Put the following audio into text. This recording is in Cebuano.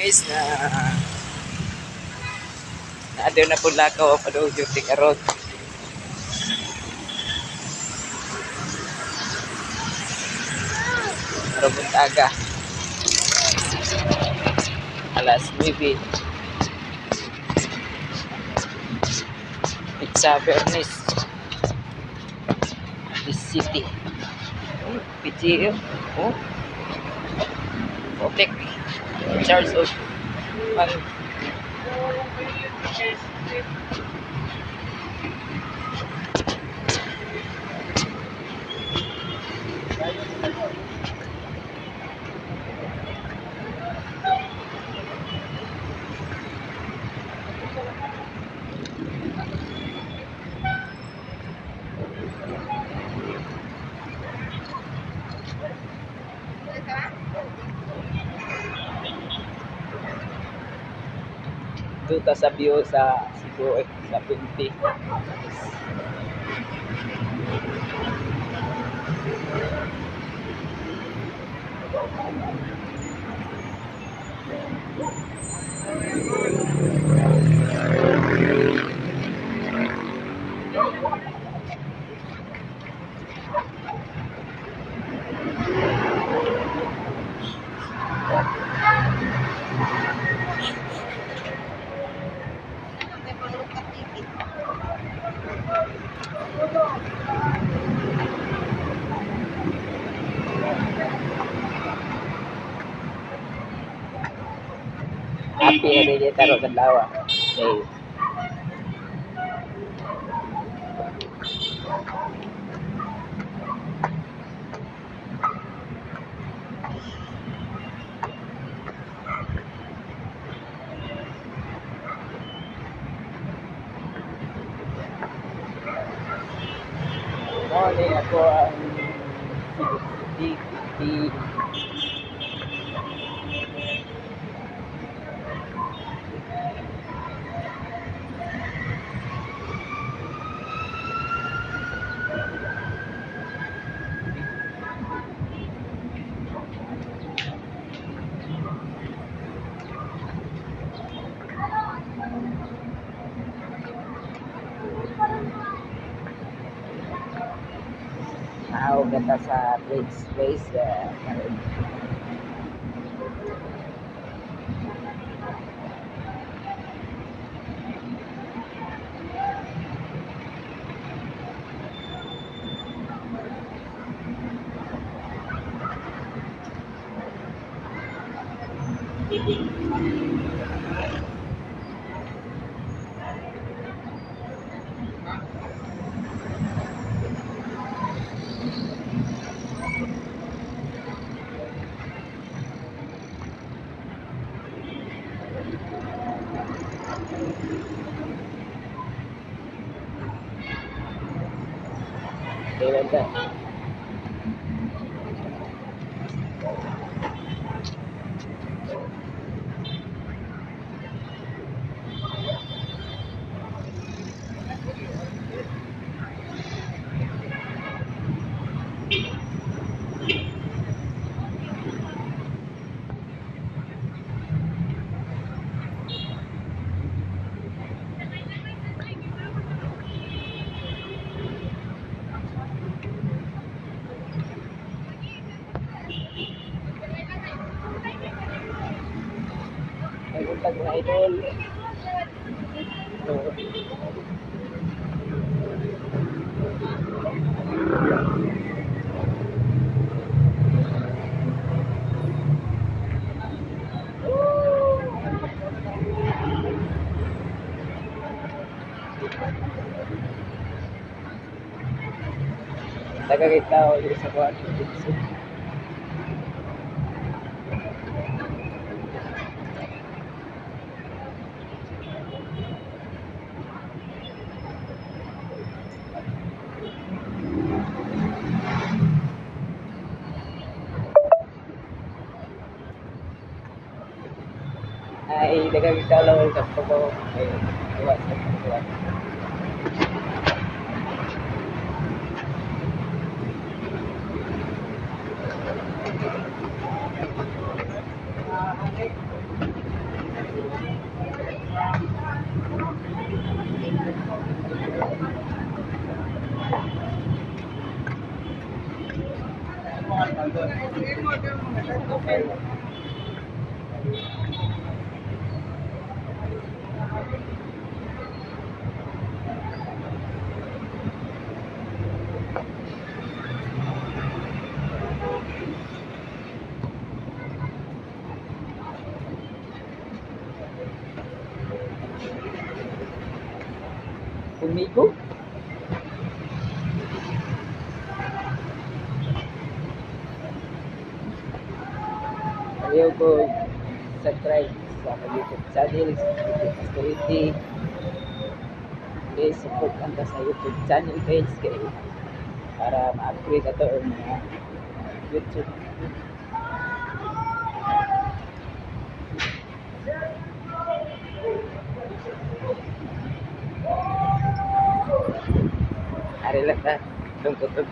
Biyernes na naadyo na po lakaw padung duty karon. Karong buntaga. Alas 9. Pizza Biyernes. This city. Oh, PGM. Oh. Protect. Charge of man. Duta sa view sa Cebu, eh, sa 20. Happy na rin taro adlaw. Okay. Mo ni ako ang Cebu City. City. Tao gata sa place place karon. Kailan ta? Ay buntag, mga idol. Daghang tao diri sa kuan. Ay daghang tao sa pagkaw ay gawa sa kuan. Fumigo. Ayaw ko subscribe sa akong YouTube channel, Pastoriti. Please support lang ta sa YouTube channel, guys, kay para ma-upgrade ato ang mga YouTube. Ari lang ta. Lungkot og